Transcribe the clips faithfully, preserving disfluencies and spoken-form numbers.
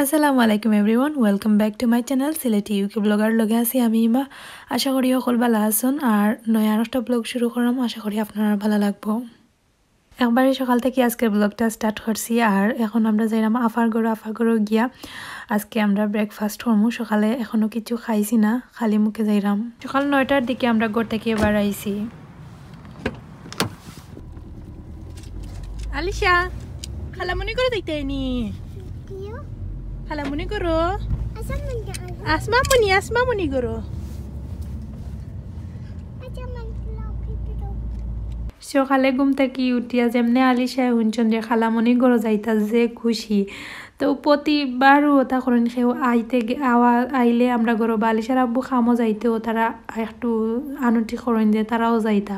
আসসালামু আলাইকুম everyone, welcome back to my channel Sylheti UK blogger. লগে আছি আমি ইমা। আশা করি সকল ভালা আছইন। আর নয়া আরোকটা ব্লগ শুরু করলাম, আশা করি আপনারার ভালা লাগবো। একবারে সকাল থাকি আজকের ব্লগটা স্টার্ট করছি। আর এখন আমরা যাইরাম আফার ঘরো, আফার ঘরো গিয়া আজকে আমরা ব্রেকফাস্ট করমু। সকালে এখনো কিছু খাইছি না, খালি মুখে যাইরাম। সকাল নয়টার দিকে আমরা ঘর থাকি বার অইছি। আলিশা, খালামণি ঘরো যাইতায়নি? খালামণি ঘরো? আসমা মনি, আসমা মনি ঘরো। সকালে ঘুম থাকি উঠিয়া যেমনে আলিশায় হুনছইন যে খালামণি ঘরো যাইতা, যে খুশি। তো প্রতিবারও ওতা করইন, কেউ আইতে গে-, আওয়া-, আইলে আমরা ঘরো বা আলিশার আব্বু কামো যাইতে, ওতারা একটু আনতি করইন যে তারাও যাইতা।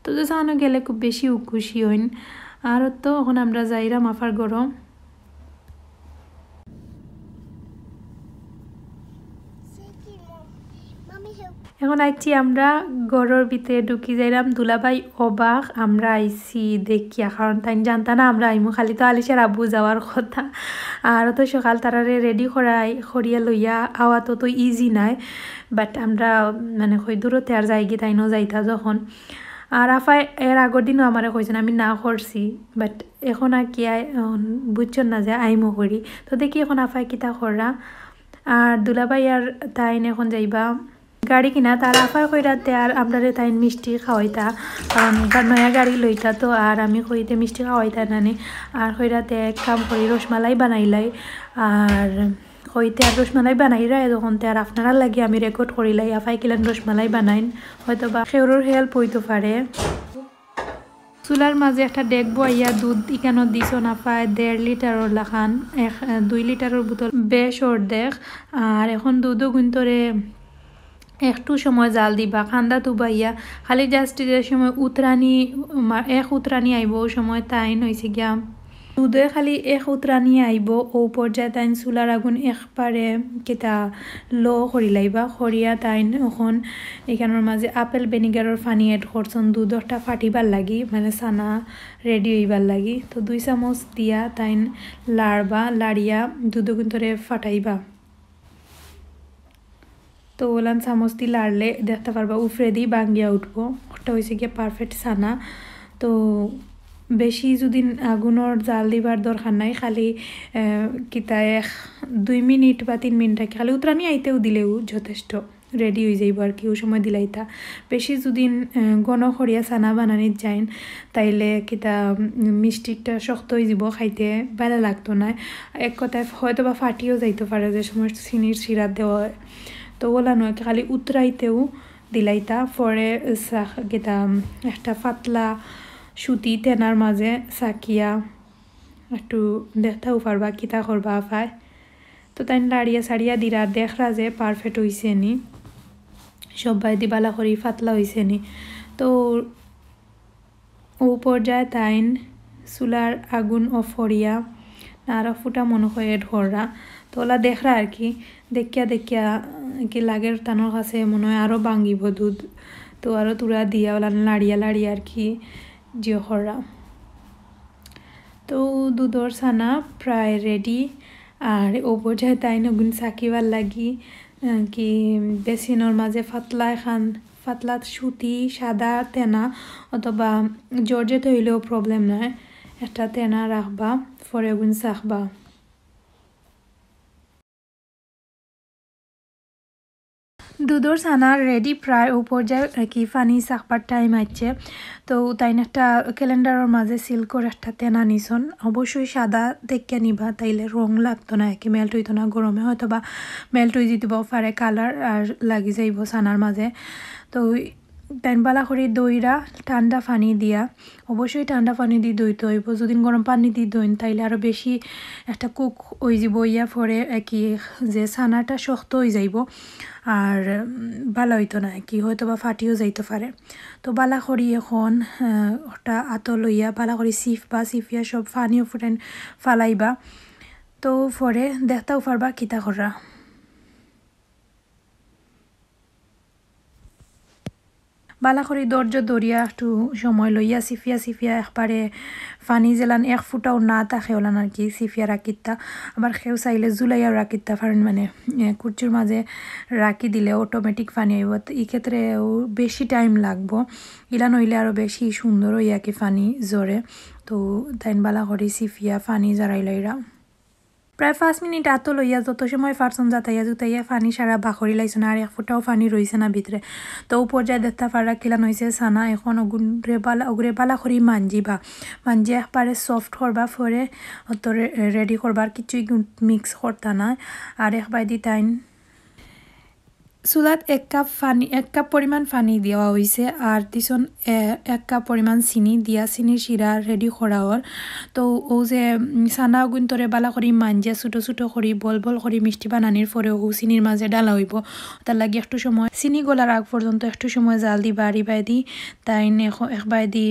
তো যে সানো গেলে খুব বেশি খুশি অইন। আর তো এখন আমরা যাইরাম আফার ঘরো। এখন আইছি আমরা ঘরর ভিতরে ঢুকি যাইরাম। দুলাভাই অবাক, আমরা আইছি দেখিয়া, কারণ তাইন জানতা না আমরা আইমু, খালি তো আলিশার আব্বু যাওয়ার কথা। আর তো সকাল তারারে রেডি করাই, করিয়া লইয়া আওয়া তো, তো ইজি নায়, বাট আমরা মানে কই দূরতে আর যাইগি, তাইনও যাইতা যখন। আর আফায় এর আগর দিনও আমারে কইছইন, আমি না করছি, বাট এখন আর কি আই-, এখন বুঝছইন না যে আইমু করি। তো দেখি এখন আফায় কিতা কররা। আর দুলাভাই আর তাইন এখন যাইবা গাড়ি কিনাত, আর আফায় কইরা তে আর আমরারে তাইন মিষ্টি খাওয়াইতা, কারণ গা-, নয়া গাড়ি লইতা তো, আর আমি কইতে মিষ্টি খাওয়াইতা নানি। আর কইরা তে এক কাম করি, রসমালাই বানাইলাই। আর কইতে আর রসমালাই বানাইরা, তখন তে আর আপনারার লাগি আমি রেকর্ড করিলাই, আফায় কিলান রসমালাই বানাইন, হয়তো বা কেউরর হেল্প অইতো পারে। চুলার মাঝে একটা ডেগ বওয়াইয়া দুধ ইখানো দিছইন আফায় দেড় লিটারর লাখান, এক, আহ, দুই লিটারর বোতল বেশ অর্ধেক। আর এখন দুধও গুন্তরে একটু সময় জাল দিবা, কান্দাত উবাইয়া, খালি just যে সময় উতরানি, মা-, এক উতরানি আইবো, ও সময় তাইন অইছে গিয়া দুধে খালি এক উতরানি আইবো, ও পর্যায়ে তাইন চুলার আগুন একবারে কিতা লো করিলাইবা, করিয়া তাইন এখন ইখানর মাঝে আপেল ভিনেগারর পানি অ্যাড করছইন, দুধটা ফাটিবার লাগি, মানে ছানা রেডি অইবার লাগি। তো দুই চামচ দিয়া তাইন লাড়বা, লাড়িয়া দুধও গুন্তরে ফাটাইবা। তো ওলান চামচ দি লাড়লে দেখতা পারবা, উফরেদি ভাঙ্গিয়া উঠবো। ওটা অইছে গিয়া পারফেক্ট ছানা। তো বেশি যদি আগুনর জাল দিবার দরকার নাই, খালি, আহ, কিতা এক দুই মিনিট বা তিন মিনিট রাখি, খালি উতরানি আইতেউ দিলেউ যথেষ্ট, রেডি অইযাইবো আর কি। ও সময় দিলাইতা। বেশি যদি, আহ, ঘন করিয়া ছানা বানানিত যাইন, তাইলে কিতা, উম, মিষ্টিটা শক্ত অইযিবো, খাইতে ভালা লাগতো নায়। এক কথায় হয়তো বা ফাটিও যাইতো পারে যে সময় চিনির শিরা দেওয়া অয়। তো ওলা নয়, খালি উতরাইতেউ দিলাইতা। পরে চা-, কিতা, উম, একটা পাতলা সুতি তেনার মাঝে ছাকিয়া একটু দেখতাউ পারবা কিতা করবা আফায়। তো তাইন লাড়িয়া সাড়িয়া দিরা, দেখরা যে পারফেক্ট অইছে নি, সববায়দি ভালা করি পাতলা অইছে নি। তো ও পর্যায়ে তাইন চুলার আগুন অফ করিয়া নাড়া ফুটা মনে কয় অ্যাড কররা। তো ওলা দেখরা আর কি, দেখিয়া দেখিয়া, আহ, কি লাগের তানর কাছে মনে অয় আরও ভাঙ্গিবো দুধ। তো আরও তুরা দিয়া ওলা লাড়িয়া লাড়িয়া আর কি জিও কররা। তো দুধর ছানা প্রায় রেডি। আর ও পর্যায়ে তাইন অগুন ছাকিবার লাগি, আহ, কি বেসিনর মাঝে পাতলা এখান, পাতলা সুতি সাদা তেনা অথবা জর্জেট অইলেও প্রবলেম নায়, একটা তেনা রাখবা, পরে অগুন ছাকবা। দুধর ছানা রেডি প্রায়, ও পর্যায়ে আর কি পানি ছাকবার টাইম আইছে। তো তাইন একটা ক্যালেন্ডারর মাঝে সিল করে একটা তেনা নিছইন। অবশ্যই সাদা দেখিয়া নিবা, তাইলে রং লাগতো না, একে মেল্ট অইতো না, গরমে হয়তো বা মেল্ট অই যিতে পারে, কালার আর লাগি যাইবো ছানার মাঝে। তো তাইন ভালা করি ধইরা ঠান্ডা পানি দিয়া, অবশ্যই ঠান্ডা পানি দি ধইতে অইবো। যদি গরম পানি দি ধইন, তাইলে আরও বেশি একটা কুক অইযিবো, ইয়া পরে আর কি যে ছানাটা শক্ত অইযাইবো, আর, উম, ভালা অইতো না আর কি, হয়তো বা ফাটিও যাইতো পারে। তো ভালা করি এখন, আহ, ওটা আতো লইয়া ভালা করি চিপবা, চিপিয়া সব পানিও ফুটাইন ফালাইবা। তো পরে দেখতাউ পারবা কিতা কররা। বালা করি ধৈর্য ধরিয়া একটু সময় লইয়া সিফিয়া সিফিয়া একবারে পানি যেলান এক ফুটাও না থাকে ওলান আর কি সিফিয়া রাখিতা। আবার কেউ চাইলে ঝুলাইয়া রাখিতা পারেন, মানে, এ, কুরচুর মাঝে রাখি দিলে অটোমেটিক পানি আইব। তো এই ক্ষেত্রে ও বেশি টাইম লাগবো, ইলান হইলে আরও বেশি সুন্দর হইয়া কি পানি ঝরে। তো তাইন বালা করি সিফিয়া পানি ঝরাই লইরা। প্রায় পাঁচ মিনিট আতো লইয়া যত সময় পারছন জাতাইয়া জুতাইয়া পানি সারা বাখরি লাইছন, আর এক ফুটাও পানি রইছে না ভিতরে। তো ও পর্যায়ে দেখতা পাররা কিলান হইছে ছানা। এখন ওগুরে বালা, ওগুরে বালা করি মানজিবা, মানজি একবারে সফট করবা, পরে তো রে-, রেডি করবা, আর কিচ্ছু মিক্স করতা না। আর এক বায়দি তাইন চুলাত এক কাপ পানি, এক কাপ পরিমাণ পানি দেওয়া হইছে, আর দিছন, এ, এক কাপ পরিমাণ চিনি দিয়া চিনির শিরা রেডি করা অর। তো ও যে, উম, ছানা গুন্তরে বালা করি মানজিয়া ছোট ছোট করি বল বল করি মিষ্টি বানানির পরে ও চিনির মাঝে ডালা হইব। তার লাগি একটু সময় চিনি গলার আগ পর্যন্ত একটু সময় জাল দিবা আর ইবায়দি তাইন এক, এক বায়দি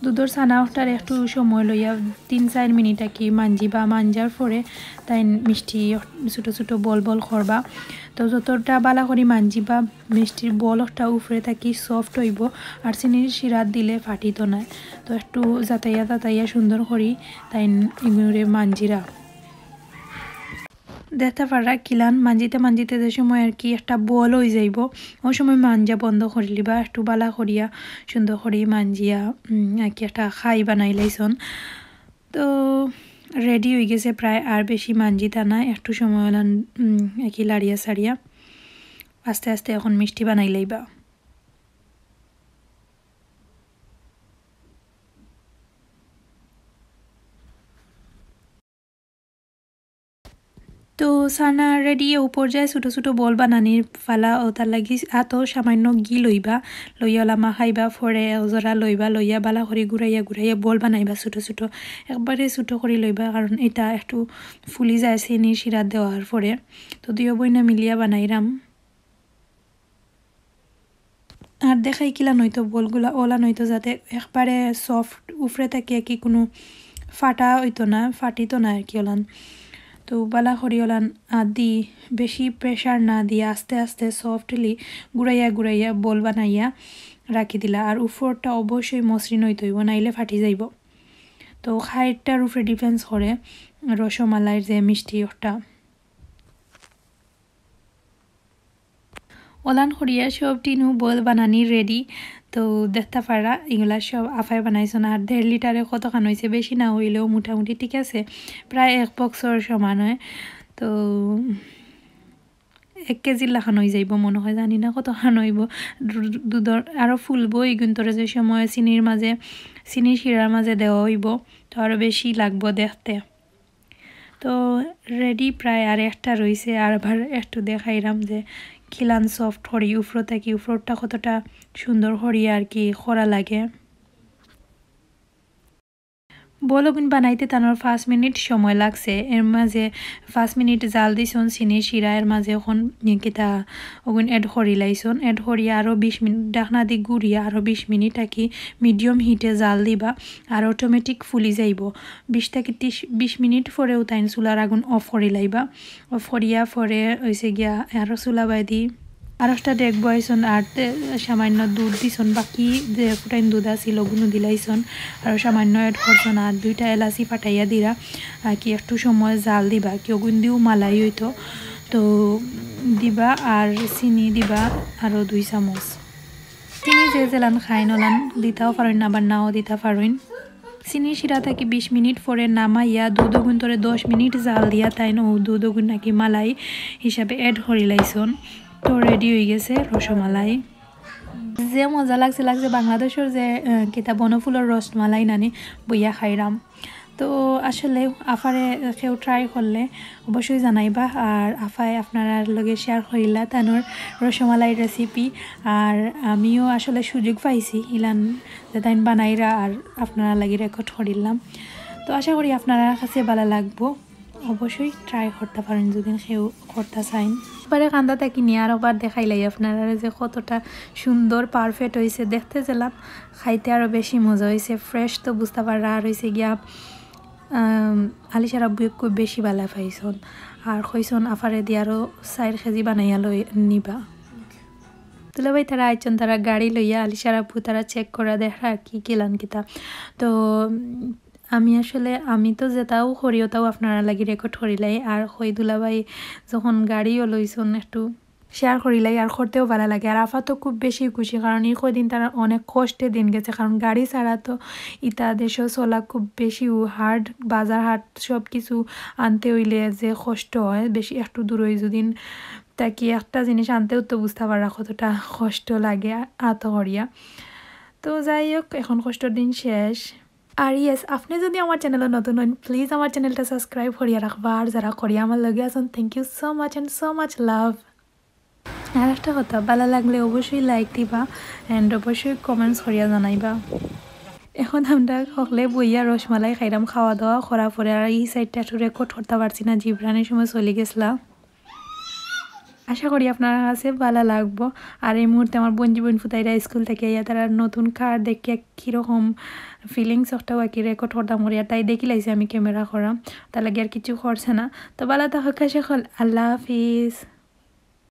দুধর ছানা ওটার একটু সময় লইয়া তিন চার মিনিট আর কি মানজিবা, মানজার পরে তাইন মিষ্টি ছোট ছোট বল বল করবা। তো যতটা বালা করি মানজিবা, মিষ্টির বল ওটা উপরে থাকি সফট হইব, আর চিনির শিরাত দিলে ফাটিতো নায়। তো একটু জাতাইয়া জাতাইয়া সুন্দর করি তাইন ইগুরে মানজিরা। দেখতা পাররা কিলান মানজিতে মানজিতে যে সময় আর কি একটা বল হই যাইব, ওই সময় মানজা বন্ধ করি লিবা, একটু বালা করিয়া সুন্দর করি মানজিয়া, উম, আর কি একটা খাই বানাই লাইছন। তো রেডি হই গেছে প্রায়, আর বেশি মানজিতা না, একটু সময় ওলান, উম, আর কি লাড়িয়া সাড়িয়া আস্তে আস্তে এখন মিষ্টি বানাই লাইবা। তো ছানা রেডি, ও পর্যায়ে ছোট ছোট বল বানানির ফালা। ও তার লাগি আতো সামান্য ঘি লইবা, লইয়া ওলা মাখাইবা, পরে এক জরা লইবা, লইয়া বালা করি ঘুরাইয়া ঘুরাইয়া বল বানাইবা ছোট ছোট, একবারে ছোট করি লইবা, কারণ এটা একটু ফুলি যায় চিনি শিরা দেওয়ার পরে। তো দুইও বইনা মিলিয়া বানাইরাম। আর দেখাই কিলা নয়তো বলগুলা ওলা নয়তো যাতে একবারে সফট, উপরে থাকি আর কি কোনো ফাটা হইতো না, ফাটিতো না আর কি ওলান। তো বালা করি ওলান আদি বেশি প্রেশার না দিয়ে আস্তে আস্তে সফটলি ঘুরাইয়া ঘুরাইয়া বল বানাইয়া রাখি দিলা। আর উপরটা অবশ্যই মসৃণ হইতে হইব, নাইলে ফাটি যাইব। তো খাইরটার উপরে ডিপেন্ডস করে রসমালাইর যে মিষ্টি ওটা। ওলান করিয়া সব টিনু বল বানানি রেডি। তো দেখতা পাররা, এগুলা সব আফায় বানাইছন। আর দেড় লিটারে কতখান হইছে, বেশি না হইলেও মোটামুটি ঠিক আছে, প্রায় এক বক্সর সমান হয়। তো এক কেজির লাখান হই যাইব মনে হয়, জানি না কতখান হইব। দু-, দুধর আরও ফুলবো, এই গুন্তরে যে সময় চিনির মাঝে, চিনির শিরার মাঝে দেওয়া হইব, তো আরও বেশি লাগবো দেখতে। তো রেডি প্রায় আর একটা রইছে, আর আবার একটু দেখাইরাম যে খিলান সফট করি উপর থাকি, উপরটা কতটা সুন্দর করি আর কি করা লাগে। বল ওগুন বানাইতে তানোর পাঁচ মিনিট সময় লাগছে। এর মাঝে পাঁচ মিনিট জাল দিছন চিনি শিরা, এর মাঝে এখন কিতা ওগুন অ্যাড করি লাইছন। অ্যাড করি আরও বিশ মিনিট ঢাকনা দি ঘুরিয়া আরও বিশ মিনিট আর কি মিডিয়াম হিটে জাল দিবা, আর অটোমেটিক ফুলি যাইব। বিশ থাকি ত্রিশ, বিশ মিনিট পরেও তাইন চুলার আগুন অফ করি লাইবা। অফ করিয়া পরে হইছে গিয়া আরও চুলা বায়দি আরও একটা ডেক বয়াইছন, আর তে-, সামান্য দুধ দিছন, বাকি যে ফুটাইন দুধ আছিল ওগুনও দিলাইছন, আর সামান্য অ্যাড করছন, আর দুইটা এলাচি ফাটাইয়া দিরা, আর কি একটু সময় জাল দিবা, কি ওগুন দিও মালাই হইতো, তো দিবা, আর চিনি দিবা আরও দুই চামচ। চিনি যে যেলান খাইন ওলান দিতাও পারইন, আবার নাও দিতা পারইন। চিনি শিরা থাকি বিশ মিনিট পরে নামাইয়া দুধ ওগুন তরে দশ মিনিট জাল দিয়া তাইন ও দুধ ওগুন নাকি মালাই হিসাবে অ্যাড করি লাইছন। তো রেডি হয়ে গেছে রসমালাই। যে মজা লাগছে, লাগছে বাংলাদেশের যে, আহ, কিতা বনফুলর রসমালাই নানি বইয়া খাইরাম। তো আসলে আফারে কেউ ট্রাই করলে অবশ্যই জানাইবা, আর আফায় আপনারার লগে শেয়ার করিলা তানোর রসমালাই রেসিপি, আর আমিও আসলে সুযোগ পাইছি ইলান যে তাইন বানাইরা আর আপনারা লাগি রেকর্ড করিলাম। তো আশা করি আপনারার কাছে ভালো লাগবো, অবশ্যই ট্রাই করতে পারেন যদি কেউ করতে চাইন। একবারে কান্দা থাকি নিয়ে আর একবার দেখাইলাই আপনারা যে কতটা সুন্দর পারফেক্ট হয়েছে, দেখতে যেলাম খাইতে আরও বেশি মজা হয়েছে, ফ্রেশ তো বুঝতে পাররা। আর হয়েছে গিয়া, আম, আলিশার আব্বু খুব বেশি ভালা পাইছন, আর কইছন আফারে দি আরও চার কেজি বানাইয়া লই নিবা। দুলাভাই তারা আইছইন, তারা গাড়ি লইয়া, আলিশার আব্বু তারা চেক করা, দেখরা কি কিলান কিতা। তো উম, আমি আসলে, আমি তো যেটাও করি ওটাও আপনারার লাগি রেকর্ড করিলাই। আর কই দুলাভাই যখন গাড়িও লইছইন একটু শেয়ার করিলাই, আর করতেও ভালা লাগে। আর আফা তো খুব বেশি খুশি, কারণ ই কয়দিন তারার অনেক কষ্টে দিন গেছে, কারণ গাড়ি ছাড়া তো ইতা দেশো চলা খুব বেশি হার্ড। বাজার হাট সব কিছু আনতে অইলে যে কষ্ট অয়, বেশি একটু দূর অই যদি থাকি একটা জিনিস আনতেও তো বুঝতা পাররা কতটা কষ্ট লাগে আত করিয়া। তো যাই হোক, এখন কষ্টর দিন শেষ। আর ইয়েস, আপনি যদি আমার চ্যানেলো নতুন অইন, প্লিজ আমার চ্যানেলটা সাবস্ক্রাইব করিয়া রাখবা। আর যারা করিয়া আমার লগে আছইন, thank you so much and so much love. আর একটা কথা, ভালা লাগলে অবশ্যই লাইক দিবা and অবশ্যই কমেন্টস করিয়া জানাইবা। এখন আমরা হকলে বইয়া রসমালাই খাইরাম, খাওয়া দাওয়া করার পরে। আর ই সাইডটা একটু রেকর্ড করতা পারছি না, জিবরানের সময় চলি গেছলা। আশা করি আপনারার কাছে ভালা লাগবো। আর এই মুহূর্তে আমার বইন জীবন ফুতাইরা স্কুল থাকি আইয়া তারার নতুন কার দেখিয়া কিরকম ফিলিংস ওটাও আর কি রেকর্ড করতাম করি। আর তাই দেখিলাইছে আমি ক্যামেরা করা, তার লাগি আর কিছু করছে না। তো ভালা থাকউক্কা সকল, আল্লাহ হাফিজ।